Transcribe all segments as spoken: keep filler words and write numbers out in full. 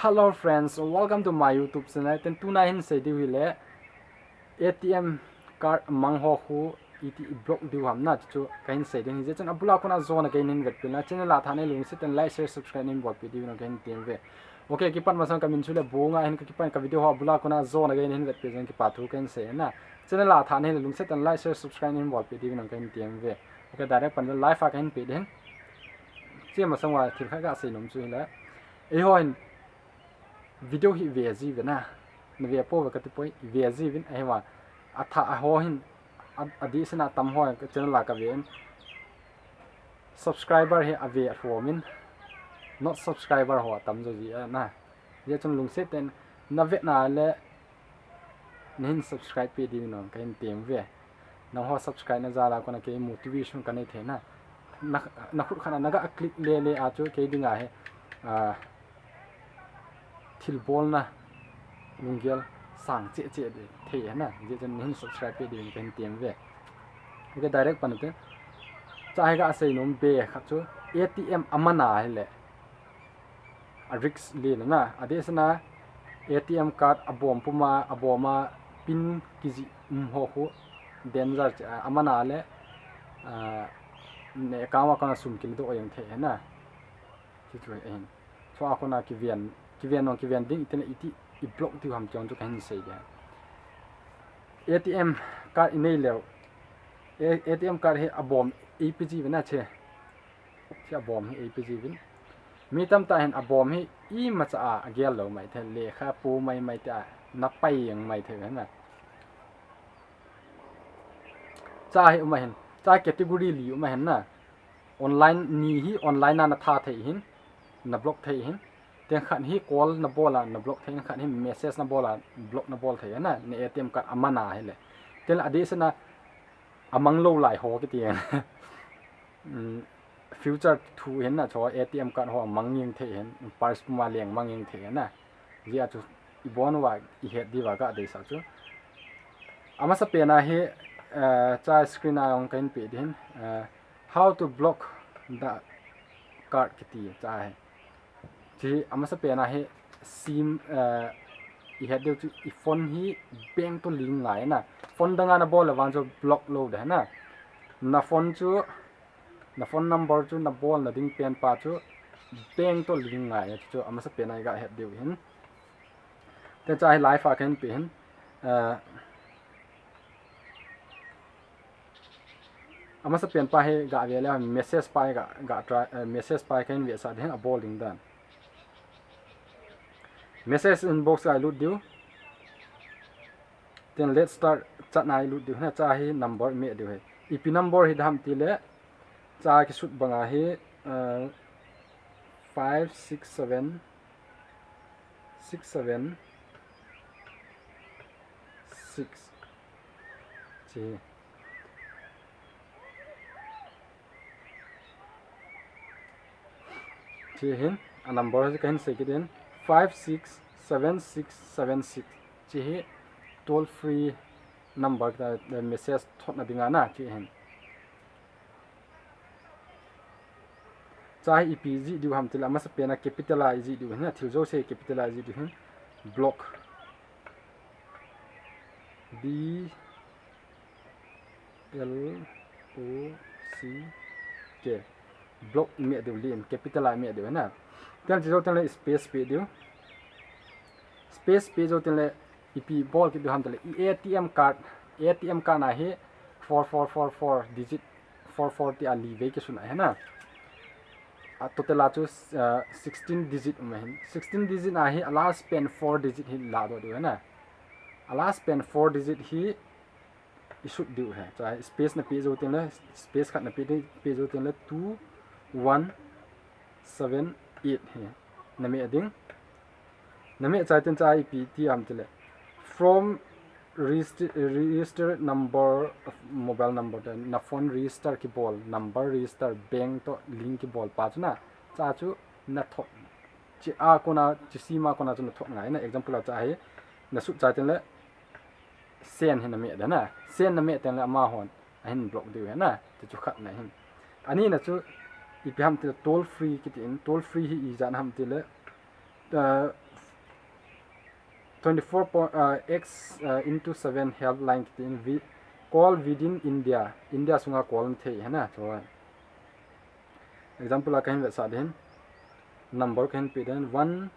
Hello friends, welcome to my YouTube channel. Ten tuna hin sei diu hile A T M card mang ho khu iti block diu ham na chu kahin sei ding hi. Hijeh chun abula kona jona kahin vetpi na, channel a thaneilou lungset tah in like, share, subscribe neihin bolpi diuvin kahin tem uve. Okay, kipat masang kamin chu le Bunga ahin, kakipan ka video ho abula kona jona kahin vetpi jeh in kipa thu kahin sei na. Channel a thaneilou lungset tah in like, share, subscribe neihin bolpi diuvin kahin tem uve. Okay, direct pan live a kahin pe ding. Chea masang uva thil khat kasei nom chu hile, eiho hin video hi ve ji uvin na, nave pouve kati poi, ve ji uvin, ahi vang athah a ho hin, a, adeh sena atam ho ka channel a kave in, subscriber hi ave lhom in, not subscriber ho atam jo ji a na. Hijeh chun lungset tah in navet na le neihin subscribe pe diuvin kahin tem uve. Nangho subscribe na jal a kona kei motivation kanei thei na. Na, nakhut khat a naga click le le a chu kei dinga hi, ah, thilbolna lunggel sang cheh cheh ding thei na. Hijeh chun neihin subscribe pe diuvin kahin tem uve. Okay, direct pan ute. Chea hi kasei nom be khat chu A T M aman a hile a risk len na. Adeh sena A T M card abom puma, abom a pin kijih um ho khu danger cheh a, aman a le, ah, na account a kona sum kiladoh jeng thei na. Chuchu ahin. Chua kona kiven, kiven nong kiven ding, iti na iti i block diu ham ti jong chu kahin sei ding. A T M card inei leu, A-, A T M card hi abom eipe ji uvin na che. Chea abom hi eipe ji uvin. Mi tamtah hin abom hi imacha a agel lou maithei, lekha po mai mai tia napai jeng maithei uvin na. Chea hi um ahin, chea category li um ahin na. Online ni hi online a natha thei hin, nablock thei hin. Teng khat hi call nabol a nablock thei, khat hi message nabol a block nabol thei na, na A T M card aman a hile. Tengle adeh sena amang lou lai ho kiti. Um, future thu hin na, chu A T M card ho amang jeng thei hin, purse puma leng mang jeng thei na. Hijeh a chu ibon uva ihet diuva kadeisah chu. Amasapen a hi, eh, chea screen a jong kahin pe ding hin, eh, how to block the card kiti chea hi. Chu amasapen a hi sim, eh, ihet diu chu i phone hi bank toh link ngai na. Phone dang a nabol le vang chu block lou ding na. Na phone chu, na phone number chu nabolna ding pen pa chu bank toh link ngai, chu amasapen a iga het diu hin. Te chea hi live a kahin pe hin. Eh, amasapen pa hi gave le message pa hi ga, ga try, eh, message pa hi kahin vetsah ding hin abol ding dan. Message inbox a ilut diu. Then let's start chat na ilut diu hin, chea hi number imeh diu hi. Ipi number hi ding ham tile, chea kisut banga hi, uh, five six seven six seven six. Chu hi. Chu hin, a number hi kahin sei kit in, five six seven six seven six. Chu hi toll free number, message thotna dinga na, chu hin. Chea hi ipi ijih diu ham tile, amasapen a capital a ijih diu hin, thil jouse capital a ijih diu hin, block. B L O C K. Block imeh diu, lin capital a imeh diu na. Then chu jou tengle space pe diu. Space pe jou tengle ipi bol kit diu ham tile, i A T M card, A T M card na hi four four four four digit, four four tia li vei kisun ahi na. A total a chu, uh, sixteen digit um ahin. Sixteen digit na hi a last pen four digit hi ladoh diu ahi na. A last pen four digit hi isut diu ahi. Chea space napeh jou tengle, space khat napeh ding, peh jou tengle two one seven eight hi nameh ding. Nameh chai teng chea ipi ti ham tile, from register, registered number of mobile number, na phone register kibol, number register, bank toh link kibol pa chu na, chea chu nathot. Chea kona, chu sim a kona chu nathot ngai na, example a chea hi nasut chai tengle, send hi nameh ding na. Send nameh tengle amahon ahin block diu ahi na. Chu chu khat na hin. Anina chu ipi ham tile toll free kiti in, toll free hi ijat ham tile, uh, twenty four point, uh, x uh, into seven helpline kiti in vi, call within India, India sunga call thei hena chuan. Example a kahin vetsah din, number kahin pe din, one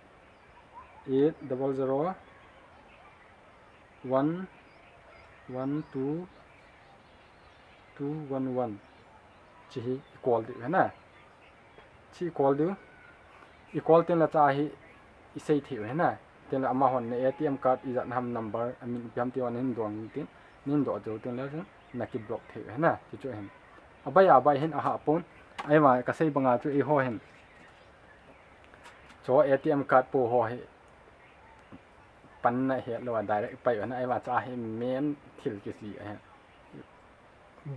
eight double zero one one two two one one. Chi hi i call diu hena. Chi i call diu. I call tin la cha hi i sei thei u hena. Tin la amahon na A T M card i zat ham number amin piam ti on hin dong tin. Nin do jo tin la na ki block thei u hena. Chi chu hin. Abai abai hin aha pon. Ai ma ka sei banga chu i ho hin. Cho A T M card po ho hi. Panna he lo a direct pai u hena. Ai ma cha hi main thil kisi a hin.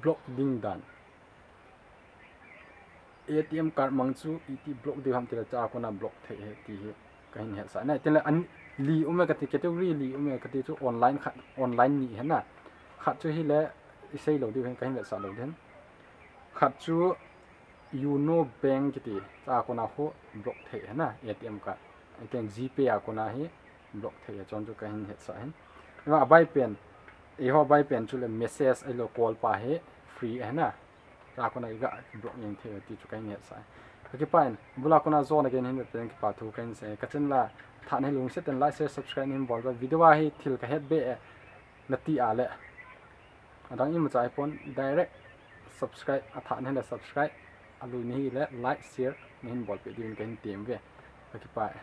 Block ding dan. A T M card mang chu iti block diu ham tila cha kona block thei he ti hi kahin hetsah na. Tila an li ume kati, category li ume kati chu online khat, online ni hena. Khat chu hile i sei lo diu hin kahin vetsah lo din. Khat chu Uno Bank kiti cha kona ho block thei hena A T M card. Iten GPay a kona hi block thei a chon chu kahin hetsah hin. Ema abai pen, eiho abai pen chu le message ailo call pa hi free hena. Cha kona i ga block ning thei ti chu kahin hetsah. Ka kipa in, bula kona zona gen hin pen kipa thu kahin sei. Ka channel a tha nei lungset ten like, share, subscribe nin bol ba. Video a hi thil ka het be e nati a le. Adang ima chai pon direct subscribe a tha nei le subscribe. Alu ni hi le like, share nin bol pe diun kahin tem ve. Ka kipa e.